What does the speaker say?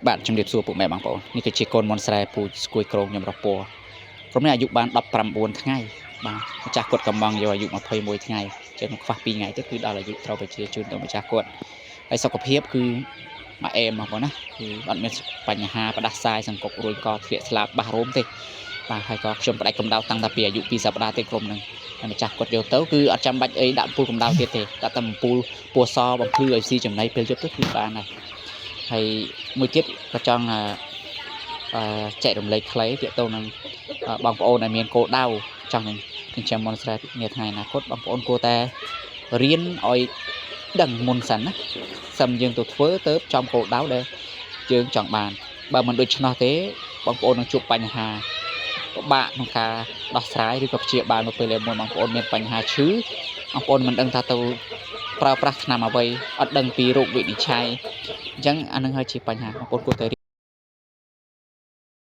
បាទជំរាបសួរពុកម៉ែបងប្អូននេះគឺជាកូនមុនស្រែពូជស្គួយក្រងខ្ញុំរស់ពណ៌ក្រុមនេះអាយុបាន19ថ្ងៃបាទម្ចាស់គាត់កំងយកអាយុ21ថ្ងៃចឹងខ្វះ2ថ្ងៃទៀតគឺដល់អាយុត្រូវប្រជាជូនដល់ម្ចាស់គាត់ហើយសុខភាពគឺមួយអែមបងប្អូនណាគឺអត់មានបញ្ហាផ្ដាសាយសង្គករួយកធ្លាក់ស្លាប់បាសរោមទេបាទហើយក៏ខ្ញុំផ្ដាច់កម្ដៅតាំងតែពីអាយុ2សប្តាហ៍ទេក្រុមហ្នឹងហើយម្ចាស់គាត់យកទៅគឺអត់ចាំបាច់អីដាក់អំពូលកម្ដៅទៀតទេដាក់តែអំពូលពណ៌សបំភ្លឺឲ្យស៊ីចំណីពេលយប់ទៅគឺបានហើយហើយមួយទៀតក៏ចង់អឺអឺចែករំលែកខ្លីទាក់ទងនឹងបងប្អូនដែលមានគោលដៅចង់នឹងចិញ្ចឹមមនស្រែនាថ្ងៃអនាគតបងប្អូនគួរតែរៀនឲ្យដឹងមុនសិនណាសឹមយើងទៅធ្វើទៅចំគោលដៅដែលយើងចង់បានបើមិនដូច្នោះទេបងប្អូននឹងជួបបញ្ហាពិបាកក្នុងការដោះស្រាយឬក៏ព្យាបាលនៅពេលដែលមួយបងប្អូនមានបញ្ហាឈឺបងប្អូនមិនដឹងថាទៅប្រើប្រាស់ថ្នាំអ្វីអត់ដឹងពីរោគវិនិច្ឆ័យអញ្ចឹងអានឹងហើយជាបញ្ហាបងប្អូនគួរតែ